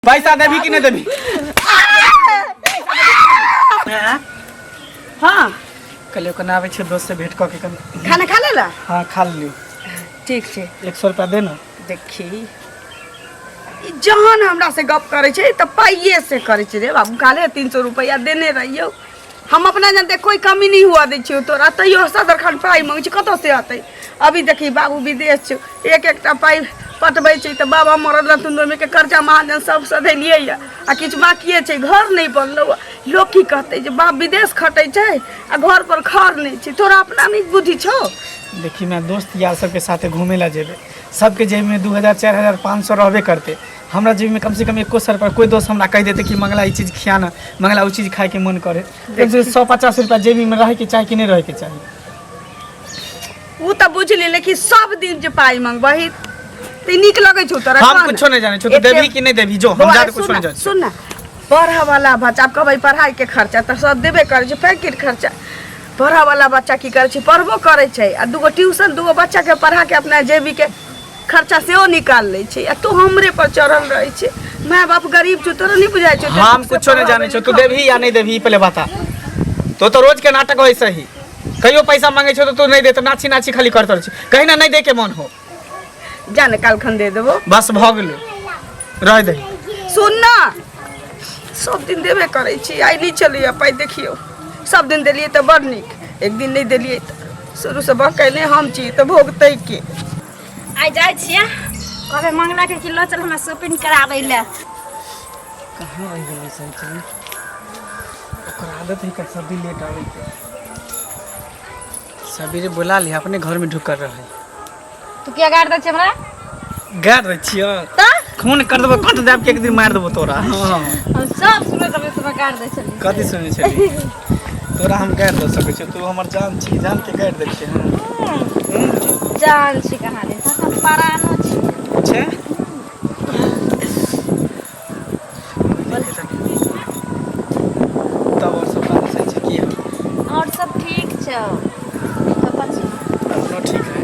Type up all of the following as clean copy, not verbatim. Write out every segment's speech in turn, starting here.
पैसा देबी कि नहीं देबी? हाँ। कल कोना आबै छै दोस्त से भेंट कऽ के कनि। खाना खा लेला? हाँ, खा लेलियौ। ठीक छै। 100 रुपया दे ने। देखी, ई जहन हमरा से गप करै छै तऽ पाइए से करै छै। रे बाबू, काले 300 रुपया देने रहियौ। हम अपना जानते कोई कमी नहीं हुआ दै छियौ तोरा, तैयो सदरखन पाइ मंगै छै, कतऽ से अतै? अभी देखी, बाबू विदेश छै, एक एकटा पाइ पटबै छै तऽ बाबा मरल रहथुन, ओहिमे के कर्जा महाजन सब सधेलियै यऽ आ किछु बाकिए छै, घर नहि बनलौ। लोक की कहतै जे बाप विदेश खटै छै आ घर पर खर नहि छै। तोरा अपना नहि बुद्धि छौ? देखी, मैं दोस्त यार सबके साथे घूमे ला जेबै, सबके जेबमे 2000, 4000, 500 रहबे करतै। हमरा जेबमे कम से कम एको सौ रुपया, कोई दोस्त हमरा कहि देतै कि मंगला ई चीज खिया ना, मंगला ओ चीज खाइके मन करे, कम से कम 150 रुपया जेबीमे रहैके चाही कि नहि रहैके चाही? ओ तऽ बुझली, लेकिन सब दिन जे पाइ मंगबही तऽ नीक लगै छौ तोरा? हम कह ने। कुछो नहीं जाने छो, तू एते- देबही कि नहीं देबही? जो हम बौआ, जाके कुछो सुन नहीं ना, जाने। सुन ना, पढ़ऽ वाला बच्चा, आब कहबै पढ़ाई के खर्चा तऽ सब देबे करै छै, पैकेट खर्चा। पढ़ऽ वाला बच्चा की करै छै? पढ़बो करै छै आ दूगो ट्यूशन, दूगो बच्चा के पढ़ा के अपना जेबी के खर्चा सेहो निकाल लै छै। आ तू हमरे पर चढ़ल रहै छै, माय बाप गरीब छौ, तोरा नहि बुझाइ छौ? हम कुछो नहीं जाने छो, तू देबही या नहीं देबही, पहले बता। तो तो रोज के नाटक वैसे ही, कहियो पैसा मांगे छो तो तू नहीं दे, तो नाची नाची खाली करत रहै छी। कहीं ना नहीं दे के मन हो। जाने काल्खन दे देबो। बस भऽ गेलो, रह दे। सुन ना, सब दिन देबे करै छी, आइ नहि चलैया पाइ। देखियौ, सब दिन देलियै तऽ बड़ नीक, एक दिन नहि देलियै तऽ शुरूसँ बहकेने हम छी तऽ भोगतै के? आइ जाइ छियै, कहबै मंगला के कि लऽ चल हमरा शॉपिंग कराबै लए। कहाँ रहि गेलै सही? ओकर आदत है कर सब दिन लेट आबै के। सबेरे बुला लिहा, अपने घर में ढुकल रहे। तू किया गाड़ दै छै हमरा? गाड़ दै छियो? तऽ खून कर देबो, कट देब के एक दिन मार देबो तोरा। हाँ। हम सब सुनैत रहबै, तोरा गाड़ दै छली। कथी सुनै छली? तोरा हम गाड़ि दऽ सकै छियौ? तू हमर जान छी, जान के गाड़ि दै छियै हम। जान छी कहाँ रे, तोरा परानो छी। छै। तब और सब बात सही छै की? और सब ठीक छौ, अपन सुना। अपनो ठीक है।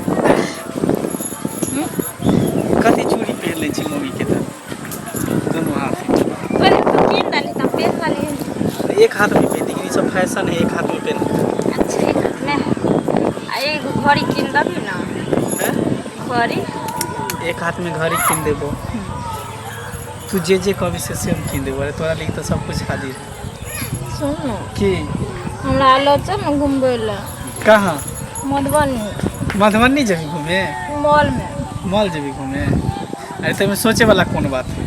कथी चूड़ी पहिर लै छी मम्मी के तऽ दुनू हाथ? पहिले तू कीन देली तऽ पेन लेली। एक हाथ में पहनती, ई सब फैशन है, एक हाथ में पहन। अच्छा, एक हाथ में। आ एगो घड़ी कीन देबी ना? हैं? घड़ी। एक हाथ में घड़ी कीन देबो? तू जे जे कहबी से से हम कीन देबो। अरे, तोरा लिए तो सब कुछ हाजिर है। सुन न। की? हमरा लऽ चल न घुमबै लए। कहाँ? मधुबनी। मधुबनी जेबी घूमे? मॉल में। मॉल जेबी घूमे? अरे, तो एहिमे सोचे वाला कोन बात है?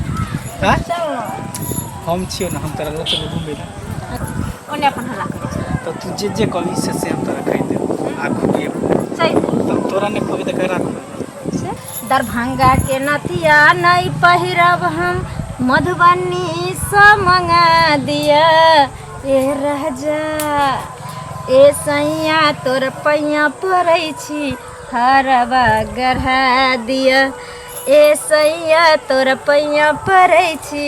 आँय? चल न। हम छियौ ने, हम तोरा लऽ चलबौ घूमे लए। ओने अपन हल्ला करै छै। तऽ तू जे जे कहबी से से हम तोरा खरीद देबो आ खुएबो। सही? तब तोरा नहि खुएबी तऽ ककरा खुएबी? से दरभंगा के नथिया नहीं पहिरब हम, मधुबनी से मंगा दिया। ए राजा, ए सैया, तोर पैया पड़ै छी, हरबा गढ़ा दिया। ए सैया, तोर पैया पड़ै छी,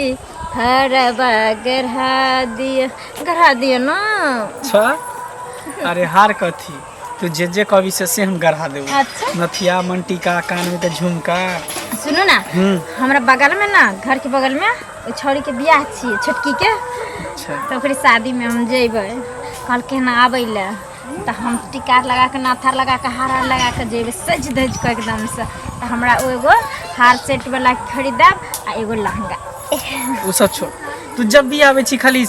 हरबा गढ़ा दिया, गढ़ा दिया ना। अच्छा, अरे हार कथी, तू जे जे कहबी से से हम गढ़ा देबो। अच्छा। नथिया, मंटीका, कान में के झुमका। सुनू ना। हमरा बगल में ना, घर के बगल में ओहि छौड़ी के बियाह छियै, छोटकी के। अच्छा। तऽ ओकरे शादी में हम जेबै। कहलकै हन आबै लए, तऽ हम टीका लगा कऽ, नाथा लगा कऽ, हार आर लगा कऽ जेबै सजि धजि कऽ एकदमसँ। तऽ हमरा ओ एगो हार सेट वाला खरीदाब आ एगो लहंगा। ओ सब छोड़, तू जब भी आबै छी खाली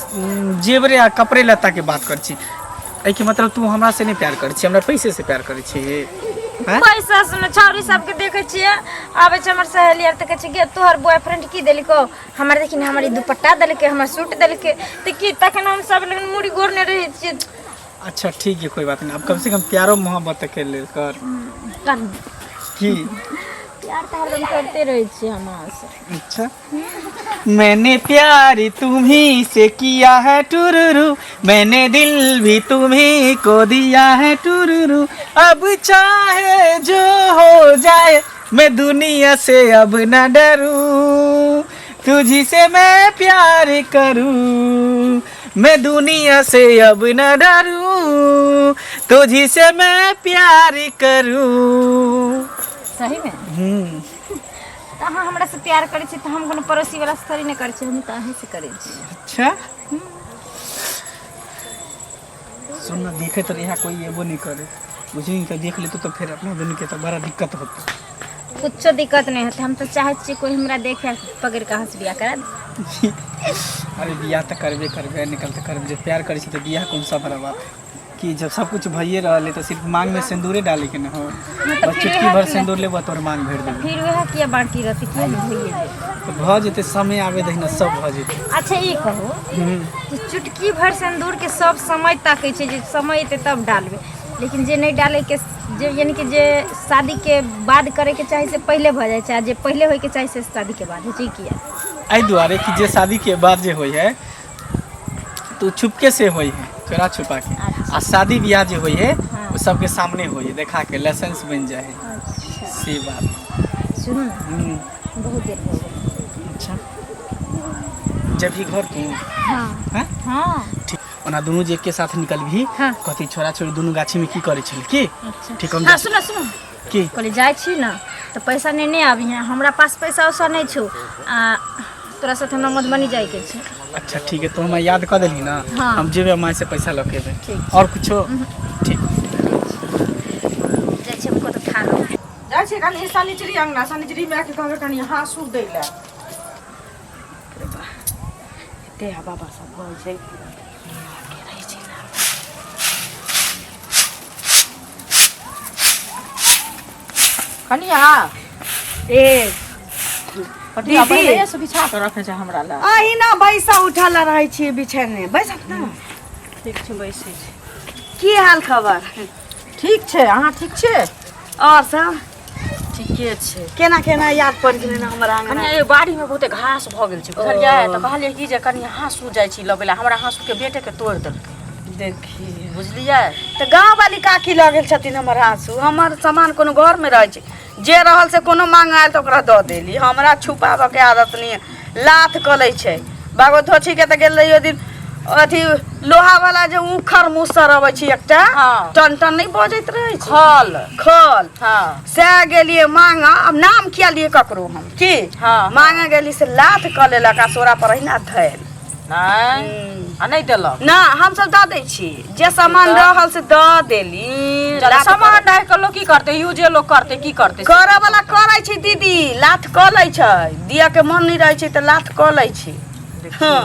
जेवरे आ कपड़े लत्ता के बात कर छी। एहिके मतलब तू हमरा से नहीं प्यार करै छी, हमरा पैसे से प्यार करै छी? हैं? पैसा से ने। छौड़ी सबके देखै छियै, आबै छै हमर सहेली आर तऽ कहै छै, गे, तोहर बॉयफ्रेंड की देलकौ? हमर देखी ने, हमर ई दुपट्टा देलकै, हमर सूट देलकै। तऽ की तखन हम सब लगन मुड़ी गोड़ने रहै छियै। अच्छा, ठीक है, कोई बात नहीं। अब कम से कम प्यारो मोहब्बत के लेल कर। की? प्यार तऽ हरदम करते रहै छियै हम अहाँ से। अच्छा। मैंने प्यार तुम्ही से किया है टुरुरु, मैंने दिल भी तुम्ही को दिया है टुरुरु, अब चाहे जो हो जाए, मैं दुनिया से अब न डरूं, तुझी से मैं प्यार करूं, मैं दुनिया से अब न डरूं, तुझी से मैं प्यार करूं। सही में? हम्म। तऽ अहाँ हमरासँ प्यार करै छी तऽ हम कोनो पड़ोसी वाला से थोड़ी नहि करै छी, हम तऽ अहीँसँ करै छी। अच्छा सुन ना, देखे तो यहाँ कोई एबो नहीं करे, बुझी के देख लेते तो फिर अपना दुनू के तो बड़ा दिक्कत होता। कुछो दिक्कत नहीं होता, हम तो चाहे छी कोई हमरा देखे पकड़ के अहाँ से बियाह करा दे। अरे बियाह तो करबे करबे, निकल तो करबे, जब प्यार करे छी तो बियाह कौन सा बड़ा बात है कि जब सब कुछ भइए रहल है तो सिर्फ मांग में सिंदूरे डाले के न हो, तो बस फिर चुटकी वएह भर कि सिंदूर लेबो तोर मांग भर देबो। फिर वएह किया बाकी रहते, किया नहीं भइए जेतै? तो भऽ जेतै, समय आबे दही ना, सब भऽ जेतै। अच्छा ई कहू कि चुटकी भर सिंदूर के सब समय ताकै छै जे समय एतै तब डालबै, लेकिन जे नहि डालै के जे यानी कि जे शादी के बाद करे के चाही से पहिले भऽ जाइ छै, आ जे पहिले होय के चाही से शादी के बाद होइ छै, ई किया? एहि दुआरे कि जे शादी के बाद जे होइ है तो छुपके से होइ है, चोरा छुपा के। अच्छा। आ शादी ब्याह जे होइ है हाँ। वो सबके सामने होइ है, देखा के लाइसेंस बन जाए है। अच्छा से बात। सुनू ना। बहुत देर हो गेल। अच्छा जब ही घर तू? हाँ। हैं? हाँ। ठीक, ओना दुनू जे के साथ निकलबी। हाँ। कथी छोरा छोरी दुनू गाछी में की करे छल की? अच्छा। ठीक, हम हाँ सुनो सुनो। की? कहली जाइ छी ने तऽ पैसा नेने आबी हैं, हमरा पास पैसा उसा नहि छौ, आ तोरा साथ हमरा मधुबनी जाइके छै। अच्छा ठीक है, तो हमरा याद कऽ देलही ना। हाँ। हम जेबै माय से पैसा लऽ के एबै। ठीक। और कुछो? ठीक। जाइ छी हम कतौ खा लेबै। जाइ छियै कनि शनिचरी अङ्गना, शनिचरी मायके कहबै कनि हाँसू दै लए। एते हवा बाबा सब बहै छै। रहै छै ने। कनिया। ए कनिया। दीदी। पहिले से बिछा के रखने छै हमरा लए। अहिना बैसा उठल रहै छियै बिछेने, बैसत ने। ठीक छै, बैसै छी। की हाल खबर? ठीक छै, अहाँ ठीक छियै? और सब ठीके छै। केना केना याद पड़ि गेलै ने हमरा अङ्गना? कनिया, ए बाड़ीमे बहुते घास भऽ गेल छै, बुझलियै? तऽ कहलियै की जे कनि हाँसू जाइ छी लबै लए, हमरा हाँसूके बेटेके तोड़ि देलकै। देखिए बुझलियै? तऽ गाँव वाली काकी लऽ गेल छथिन हमर हाँसू। हमर सामान कोनो घरमे रहै छै? जे रहल से कोनो मांग आयल तऽ ओकरा दऽ देली। हमरा छुपाबऽके आदत नहि है। लाथ कऽ लै छै बाबा धोछीके तऽ गेल रहियै ओहि दिन अथी लोहा वाला जे उखड़ मुसर अबै छै एकटा। हाँ। टन टन नहि बजैत रहै छै? खल। खल। हाँ। सएह गेलियै मांगऽ, आब नाम किया लियै ककरो हम की। हाँ। मांगऽ गेली से लाथ कऽ लेलक आ सोरा पर अहिना धयल। नहि आ नहि देलक? ना, हमसब दऽ दै छी, जे सामान रहल से दऽ देली। जब सामान राखि कऽ लोक की करतै, यूजे लोक करतै, की करतै? करऽ वाला करै छै दीदी, लाथ कऽ लै छै। दिअ के मन नहि रहै छै तऽ लाथ कऽ लै छै। हँ,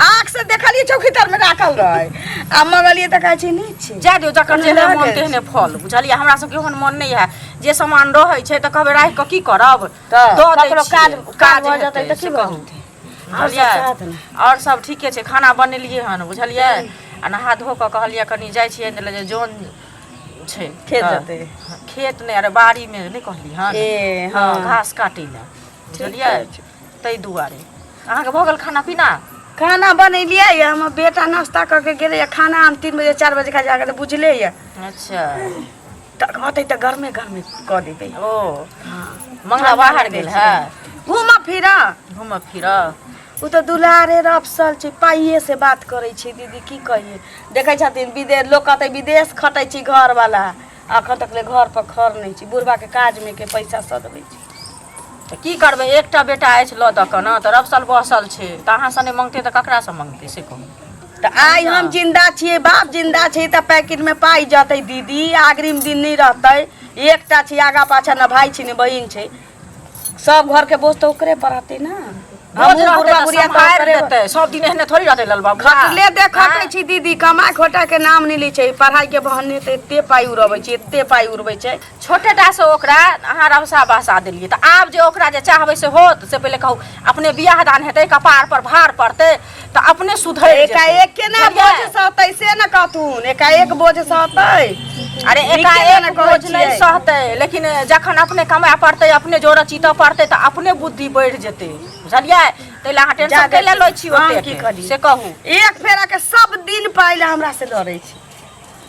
आँख से देखलियै चौकी तर में राखल रहै आ मंगलियै तऽ कहै छै नहि छै। जाय दियौ, जकर कोनो जेहने लऽ मन गेल। तेहने फल, बुझलियै? हमरा सबके ओहन मन नहि है, जे सामान रहै छै तऽ कहबै राखि कऽ की करब, तऽ दऽ दै ककरो छियै। काज काज भऽ हेतै, जेतै तऽ से की भऽ कहू। जेतै? आओर सब बुझलियै? चाहत ने। आओर सब ठीके छै। खाना बनेलियै हन, बुझलियै? आ नहा धो कऽ कहलियै कनि जाइ छियै ने जे जन छै। खेत तऽ जेतै? खेत नहि, अरे बाड़ीमे नहि कहली हन? ए। हँ। हँ। घास काटै लए, बुझलियै? ताहि दुआरे। अहाँके भऽ गेल खाना पीना? खाना बनेलियै यऽ, हमर बेटा नाश्ता कऽ के गेलैए। खाना हम 3 बजे 4 बजे खा जाके तऽ बुझले यऽ। अच्छा। तऽ अतै तऽ गरमे गरमे कऽ देबै। ओ मंगला बाहर गेल है? घूमऽ फिरऽ। घूमऽ फिरऽ। ओ तऽ दुलारे रफसल छै, पाइए से बात करै छै दीदी, की कहियै। देखै छथिन विदेश, लोक कहतै विदेश खटै छी घरवाला, अखन तक ले घर पर खर नहि छै। बुढ़बाके काजमे के पैसा सधबै छै। तऽ की करबै, एकटा बेटा अछि लऽ दऽ कऽ ने तऽ रफसल बसल छै, तऽ अहाँसँ नहि मङ्गतै तऽ ककरासँ मङ्गतै, से कहू। तऽ आइ हम जिन्दा छियै, बाप जिन्दा छै तऽ पैकेटमे पाइ जतै दीदी, अग्रिम दिन नहि रहतै। एकटा छै, आगा पाछा ने भाय छै ने बहिन छै, सब घरके बोझ तऽ ओकरे पर रहतै ने। बोझ हमहूँ रहतै बुढ़बा तऽ बुढ़िया तऽ सम्हारि ओकरे देतै, सब दिन एहने थोड़ी रहतै लाल बाबू। खटले दे खटै छी दीदी, कमा खोटा के नाम नहि लै छै। पढ़ाई के बहाने तऽ एते पाइ उड़बै छै, एते पाइ उड़बै छै। छोटे टा से ओकरा अहाँ रभसा बहसा देलियै तऽ आब जे ओकरा जे चाहबै से होत, से पहिले कहू। अपने बियाह दान हेतै, कपार पर भार पड़तै तऽ अपने सुधरि जेतै। एकाएक केना बुझलियै? बोझ सहतै से ने कहथुन, एकाएक बोझ सहतै? अरे नीके एकाएक ने कहै बोझ नहि छियै। सहतै, लेकिन जखन अपने कमाय पड़तै, अपने जोड़ चीतऽ पड़तै तऽ अपने बुद्धि बढ़ि जेतै, बुझलियै? ताहि लए अहाँ टेंशन जा कैला लै छी हम ओतेक? की करी? से कहू। एक फेरा के सब दिन पाइ लए हमरा से लड़ै छै।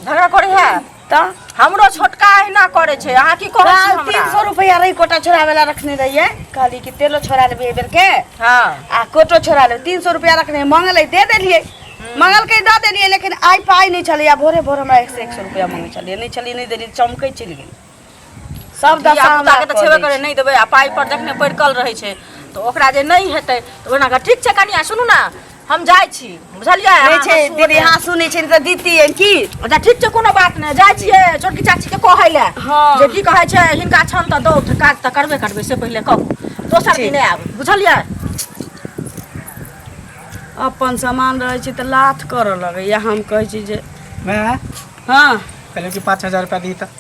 झगड़ा करै है? तऽ हमरो छोटका अहिना करै छै। अहाँ की कहै छी काल हमरा? 300 रुपैआ रही, कोटा छोड़ावे ला रखने रहियै। कहली कि तेलो छोड़ा लेबै एहि बेर के आ कोटो छोड़ा लेबै। 300 रुपैआ रखने, मंगलै दे देलियै, मंगलकै दऽ देलियै, लेकिन आइ पाइ नहि छलैया। भोरे भोर हमरा एक सए 100 रुपैआ मंगै छलियै, नहि छलियै, नहि देलियै, चमकै चलि गेलै। सब दशा धिया हमरा पुताके तऽ कऽ छेबे दै करे नहि देबै आ पाइ पर जखने पड़कल रहै छै तऽ ओकरा जे नहि हेतै तऽ ओना कऽ ठीक छै कनिया सुनू ने हम जाइ छी बुझलियै नहि अहाँ छै हँसुओ दीदी देब। हाँसू नहि छै तऽ दितियै की अच्छा ठीक छै कोनो बात नहि जाइ छियै छोटकी चाचीके कहै लए हँ। जे की कहै छै हिनका छन तऽ दौथ काज तऽ करबे करबै से पहिले कहू दोसर ठीक। दिन आयब बुझलियै अपन सामान रहै छै तऽ लाथ करऽ लगैया हम कहै छी जे मैं हँ कहलियौ कि 5000 रुपया दी तऽ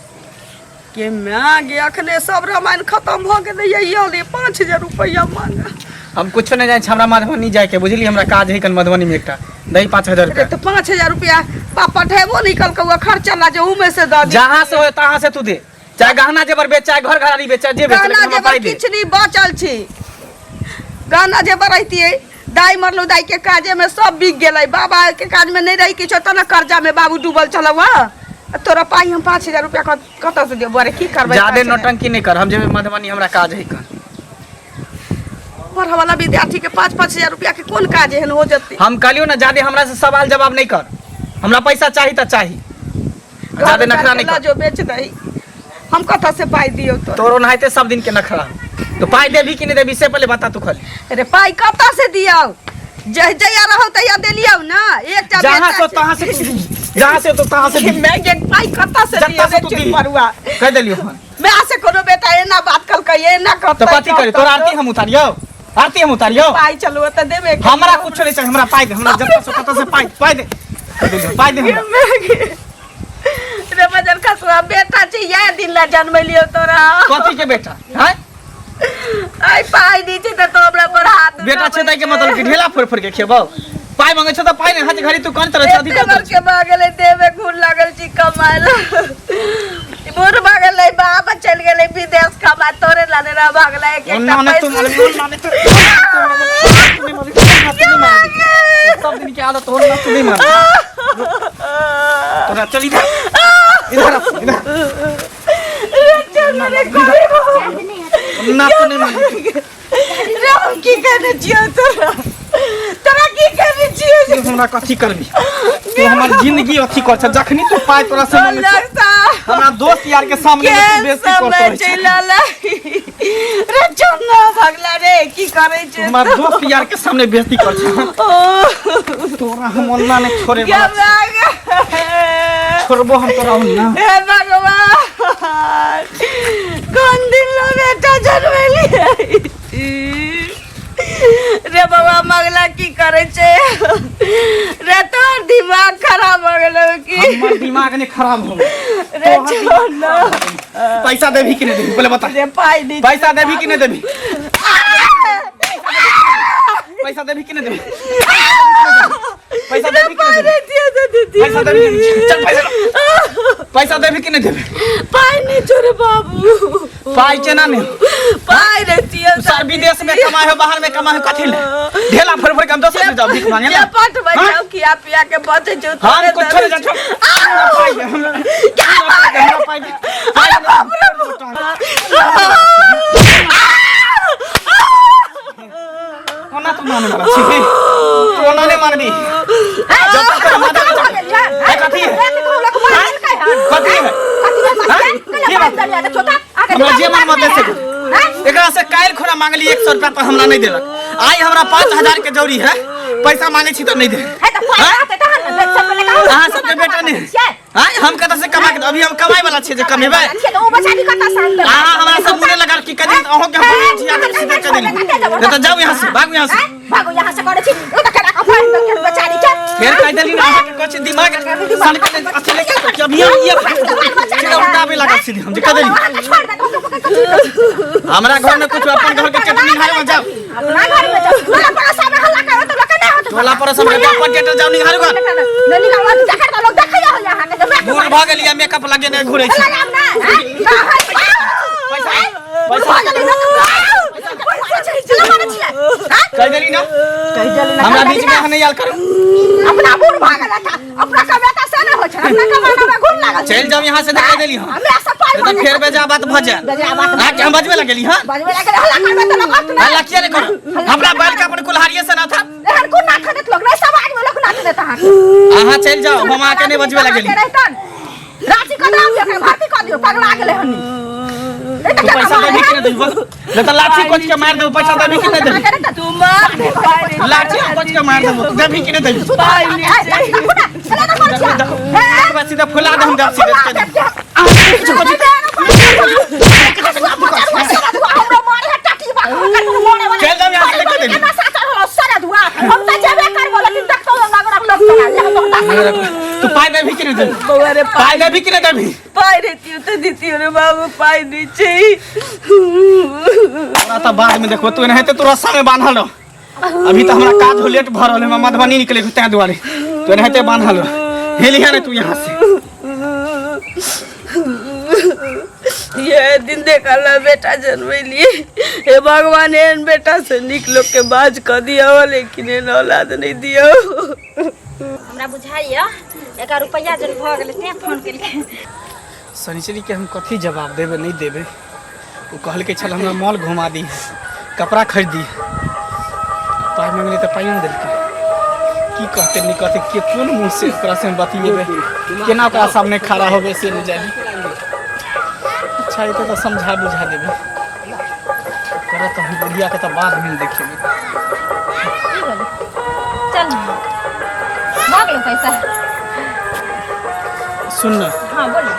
के माय गे अखने सब रामायण खतम भऽ गेलै ये ले 5000 रुपैआ मांग हम कुछो नहि जानै छी हमरा मधुबनी जाइके बुझली हमरा काज है कन मधुबनी में एकटा दही 5000 अरे रुपया तो 5000 रुपया बाप पठेबो नहीं कल कौआ खर्चा ला जो उमे से दऽ दी जहाँ से होए तहाँ से तू दे चाहे गहना जेवर बेच चाहे घर घरारी बेच चाहे जे बेच गहना लेकिन हमरा जेवर पाइ दे किछु नहीं बचल छी गहना जेवर रहितियै दाइ मरलू दाइ के काजे में सब बिक गेलै बाबा के काज में नहीं रही किछो तऽ ने कर्जा में बाबू डूबल छलौ हँ आ तोरा पाइ हम 5000 रुपया कतऽ से देबौ अरे की करबै ज्यादे 5000? नौटंकी नहीं कर हम जेबै मधुबनी हमरा काज है कन पढ़ऽ वाला विद्यार्थी के 5-5 हजार रुपया के कोन काज एहन हो जेतै हम कहलियौ ना ज्यादे हमरा से सवाल जवाब नहीं कर हमरा पैसा चाही तऽ चाही ज्यादे नखरा नहीं लऽ कर जो बेच दही हम कतऽ से पाइ दियौ तोरा तोरो नहाइते सब दिन के नखरा तो पाइ देबी कि नहीं देबी से पहले बता तू खाली अरे पाइ कतऽ से दियौ जहिया रहौ तहिया देलियौ ना एकटा जहाँ बेटा से छै। तहाँ से तू दी। जहाँ से तो तहाँ से दी। मैं गे पाइ कतऽ से जत्ता दियौ से तू रे दी। परुआ कह देलियौ हन मैं से कोनो बेटा एना बात कलकै एना तो कहतै कथी करी तोरा आरती हम उतारियौ आरती हम उतारियौ पाइ चलू तऽ देबे के हमरा कुछ नहीं चाहिए हमरा पाइ दे हमरा जत्ता से कतऽ से पाइ पाइ दे कह देलियौ, पाइ दे हमरा रे बजन खसुआ बेटा छै इएह दिन ला जन्मेलियौ तोरा कथी के बेटा हैं आइ पाइ दै छै तऽ तो हमरा पर हाथ बेटा छै ताहि के मतलब कि ढेला फोड़ फोड़ के खेबौ पाइ मांगे छौ तऽ पाइ नहि हाथ घड़ी तू कोन तरह से एते अधिकार बड़ के भऽ गेलै देह में घूर लागल छी कमाय ला बूढ़ भऽ गेलै बाप चलि गेलै विदेश कमाय तोरे लाने रह भऽ गेलै एक एकटा ओना ने तू पैसा मारबी ओना ने तू सब दिन के आदत हो ना तू नहीं मारबी तोरा चल इधर इधर आ, इधर ना तू नहीं मारबी रे हम की कहने छियौ तोरा तोरा की कहने छियौ तू हमरा कथी करबी तू हमर जिंदगी अथी कर छ जखनी तू पाइ तोरा से मांगे छौ, हमरा दोस्त यार के सामने में तू केहन बेइज्जती कर समय तोरे चलि अलै रे चन्ना भगला रे की करै छै हमर दोस्त यार के सामने बेइज्जती कर छ तोरा हम ओन्ना नहीं छोड़े वाला छी। छोड़बो हम तोरा ओन्ना हे भगवान कोन दिन लो बेटा जन्मेलियै रे बाबा मगला की करै छै रे तोर दिमाग खराब हो गेलो की हमर दिमाग नहीं खराब हो रे छोड़ ना पैसा देबी कि नहीं देबी पहले बता रे पाइ नहीं पैसा देबी कि नहीं देबी पैसा देबी कि नहीं देबी पैसा देबी कि नहीं देबी पैसा देबी कि नहीं चल पैसा लो। पैसा देबी कि नहीं देबी पाइ नहीं छोड़े बाबू पाइ केना नहीं पाइ रे दियो सर विदेश में कमाए हो बाहर में कमाए हो कथी ले ढेला फोड़ फोड़ के हम दोसर में जाओ भीख मांगे जे ना पटबै हाँ? जाओ खिया पिया के बचै छौ हम कुछ नहीं जान हमरा पाइ दे, हमरा पाइ दे, हमरा पाइ दे। पाइ दे। कोना तू माने वाला छी तू ओना नहीं मानबी जब तक तोरा माथा नहीं चढ़- ए, कथी है कथी है हाँ? की बात? हमरा जे मन मत से एकरा से काल्हि खोरा मांगली 100 रुपया पर हमरा नहीं देलक आइ हमरा 5000 के जरूरी है पैसा मांगे छी तऽ नहीं दे अहाँ सबके बेटा नहीं आइ हम कतऽ से कमा के अभी हम कमाई वाला छियै जे कमेबै अहाँ हमरा सब मुने लगा कि कदी अहों के हम बोलै छी आके सीधे कह देली नहीं तऽ जाउ यहाँ से भागू यहाँ से भागो यहाँ से करे छी ओ त केना कपार के बेचारी के फेर कह देली ना अहाँके कहै छी दिमाग सन के अथी लेके कि अभी हम ये सीधा उठाबे लागल सीधे हम जे कह देली छोड़ दे ओके पकड़ के छीट हमरा घर में कुछ अपन घर के चटनी निहारे में जाओ अपना घर में जाओ टोला पड़ोसा में हल्ला करो तो लोग नहीं होत टोला पड़ोस में अपन टेटर जाओ निहारे घर नहीं निकाल देखा तो लोग देखैया हो यहाँ के मैं बूढ़ भऽ गेलियै मेकअप लगेने घुरै छी लगाम ना पैसा पैसा कह देली ना हमरा बीच में अहाँ नहीं आयल करू अपना बूढ़ भऽ गेल था अपना कमेता से नहि होइ छै अपना कमाना में घूम लागल चलि जाउ यहाँ से तऽ कह देली हम हमरा सब पाइ नहीं तऽ फेर बेजा बात भऽ जायत बेजा बात अहाँके हम बजबे लगेली हँ बजबे लागल हल्ला करबै तऽ लोक औत हल्ला किया नहि करू हमरा बैल के अपन कुल्हाड़िए से ना था एहन कोन नाथ देत लोग नहि सब आदमी लोग नाथ देत अहाँके अहाँ चलि जाउ हम अहाँके नहि बजबे लगेली रहितन रांची कऽ दियौ एकरा भर्ती कऽ दियौ पगला गेलै हन तू पैसा देबी कि नहि देबी बोल नहीं तो लाठी कोच के मार देबो पैसा देबी कि नहीं देबी तू मार दे पाई नहीं लाठी हम कोच के मार देबो तू देबी कि नहीं देबी पाई नहीं देखो देखो एक बार सीधा फुला दे हम दे सीधे के दे चल दम यहाँ से लेके देबी तू पाई देबी कि नहीं देबी बउआ रे पाई देबी कि नहीं देबी पाई रहती तो देती रे बाबू पाई नहीं चाहिए तोरा तऽ बाद में देखबो तू एनाहिते तू रस्सा में बान्हल रह अभी तऽ हमरा काज हो लेट भऽ रहल है हमरा मधुबनी निकले के ताहि दुआरे तू एनाहिते बान्हल रह हेलिहे ने तू यहाँ से ये दिन देखल बेटा जन्मैलिए हे भगवान एहन बेटा से निक लोग के बाज कऽ दिया लेकिन एहन औलाद नहीं दिया हमरा बुझाइया एकर रुपैआ जन भऽ गेलै तें फोन केलकै शनिचरी के हम कथी जवाब देबै नहि देबै ओ कहलकै छल हमरा मॉल घुमा दी कपड़ा खरीदी पाइ मङ्गली तऽ पाइयो नहि देलकै की कहतै नहि कहतै के कोन मुँह से ओकरा से हम बतियेबै केना ओकरा सामने खड़ा होबै से नहि जानी अच्छा एतै तऽ समझा बुझा देबै ओकरा तऽ हम बुढ़ियाके तऽ बादमे देखेबै की भेलै चल भऽ गेलौ पैसा सुन ने हाँ बोलो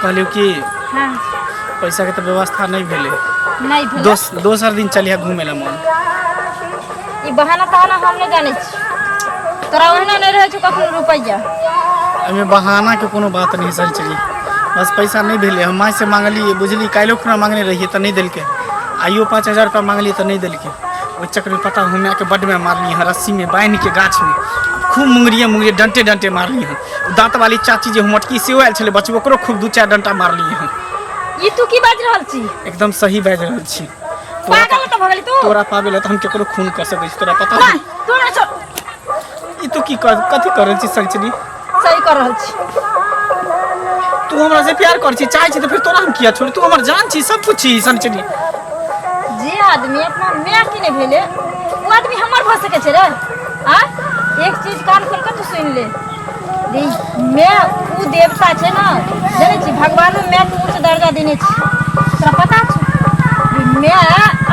कहलियौ कि हाँ पैसाके तऽ व्यवस्था नहि भेलै नहि भेल दोसर दिन चलिहे घूमे ला मन ई बहाना तहाना हम नहि जानै छी तोरा ओहिना नहि रहै छौ कखनो रुपैआ एहिमे बहानाके कोनो बात नहि सर चली बस पैसा नहि भेलै हम मायसँ मांगलियै बुझली काल्हिो खुना मांगने रहियै तऽ नहि देलकै आइयो 5000 रुपया मांगलियै तऽ नहि देलकै ओहि चक्करमे पता हम मायके बड्ड माय मारलियै हँ रस्सीमे बान्हिके गाछमे खूब मुंगरिए मुंगरिए डंटे डंटे मारलियै हँ दाँत वाली चाची जे मोटकी सेहो आयल छलै बचबो ओकरो खूब 2-4 डंटा मारलियै हँ ई तू की बाजि रहल छी एकदम सही बाजि रहल छी तोरा पागल तऽ भऽ गेली तू तोरा पाबै लए तऽ हम केकरो खून कऽ सकै छी तोरा पता नहि तू नहि छोड़ ई तू की कर कथी कर रहल छी संचनी सही कर रहल छी तू हमरा से प्यार कर छी चाहे छी तऽ फिर तोरा हम किया छोड़ी तू हमर जान छी सब कुछ छी संचनी जे आदमी अपना माय के नहि भेलै ओ आदमी हमर भऽ सकै छै रे आ एक चीज कान खोल कऽ तू सुनि ले रे माय ओ देवता छै ने जनै छी भगवानो मायके ऊँच दर्जा देने छै तोरा पता छौ रे माय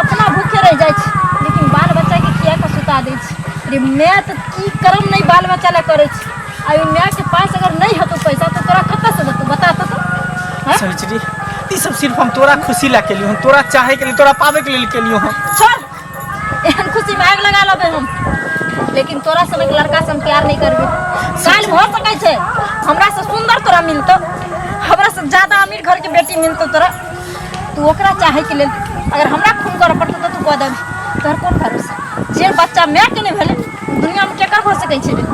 अपना भूखे रहि जाइ छै लेकिन बाल बच्चाके खिया कऽ सुता दै छै रे माय तऽ की करम नहि बाल बच्चा लए करै छै आ ओहि मायके पास अगर नहि हेतौ पैसा तऽ तोरा कतऽसँ देतौ बता तऽ तू हँ? संचनी ई सब सिर्फ हम तोरा खुशी ला केलियो हम तोरा चाहे के लिए तोरा पावे के लेल केलियो हम छोड़ एहन खुशी में आग लगा लेबै हम लेकिन तोरा सनक लड़का से हम प्यार नहीं करबै काल्हि भऽ सकै छै हमरा से सुंदर तोरा मिलतौ हमरा से ज्यादा अमीर घर के बेटी मिलतौ तोरा तू ओकरा चाहे के लेल अगर हमरा खून करऽ पड़तौ तऽ तू कऽ देबही तोहर कोन भरोसा जे बच्चा माय के नहि भेलै दुनिया में केकर भऽ सकै छै रे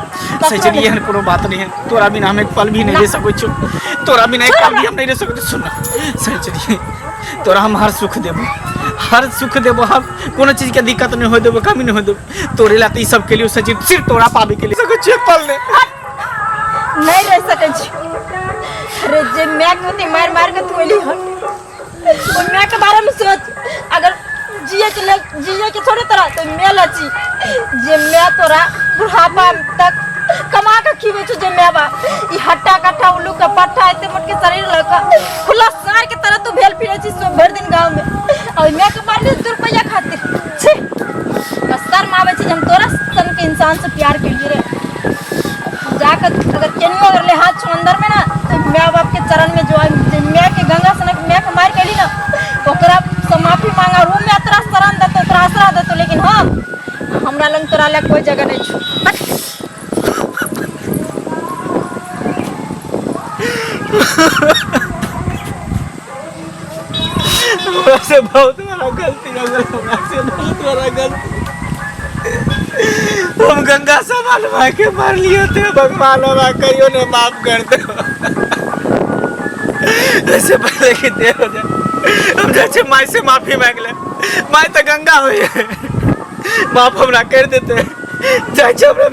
सच एहन कोनो बात नहीं है तोरा बिना हम एक पल भी नहीं रह सकै छो तोरा बिना एक पल भी हम नहीं रह सकै सुन सच तोरा हम हर सुख देबो हर सुख देबो हम कोनो चीज के दिक्कत नहीं हो देबो कमी नहीं हो देबो तोरे ला तो ई सब के लिए सचिव सिर्फ तोरा पावे के लिए सकै छी एक पल नहीं नहीं रह सकै छी अरे जे माय के ओते मार मार के तू एली हन ओहि माय के बारे में सोच अगर जिए के लेल जिए के थोड़े तोरा तो माय लची जे माय तोरा बुढ़ापा तक कमा के खिबै छौ जे माय बाप ई हट्टा कट्ठा उल्लू के पट्टा एते मोट के शरीर लऽ कऽ खुला साँढ़ के तरह तू भेल फिरै छी सब भरि दिन गाँव में आ ओहि माय के मारली दू रुपैआ खातिर छी हमरा शर्म आबै छै जे हम तोरा सन के इंसान से प्यार केलियै रे जाकर अगर केनियो अगर ले हाथ छो अंदर में ना तो माय बाप के चरण में जो जे माय के गंगा सनक माय के मार के ना ओकरा से माफी मांगा रूम में तोरा शरण देतो तोरा आसरा देतो लेकिन हम हमरा लंग तोरा ले कोई जगह नहीं छो बस हमरा से बहुत बड़ा गलती हो गेल हमरा से बहुत बड़ा गलती हम गंगा समान भाई के मार लिए थे भगवान हमरा कहियो ने माफ कर दे ऐसे पहले कि देर हो जाए हम जाइ छियै माय से माफी मांग ले माय तऽ गंगा होइए माफ हमरा कर देते जाइ छियै हमरा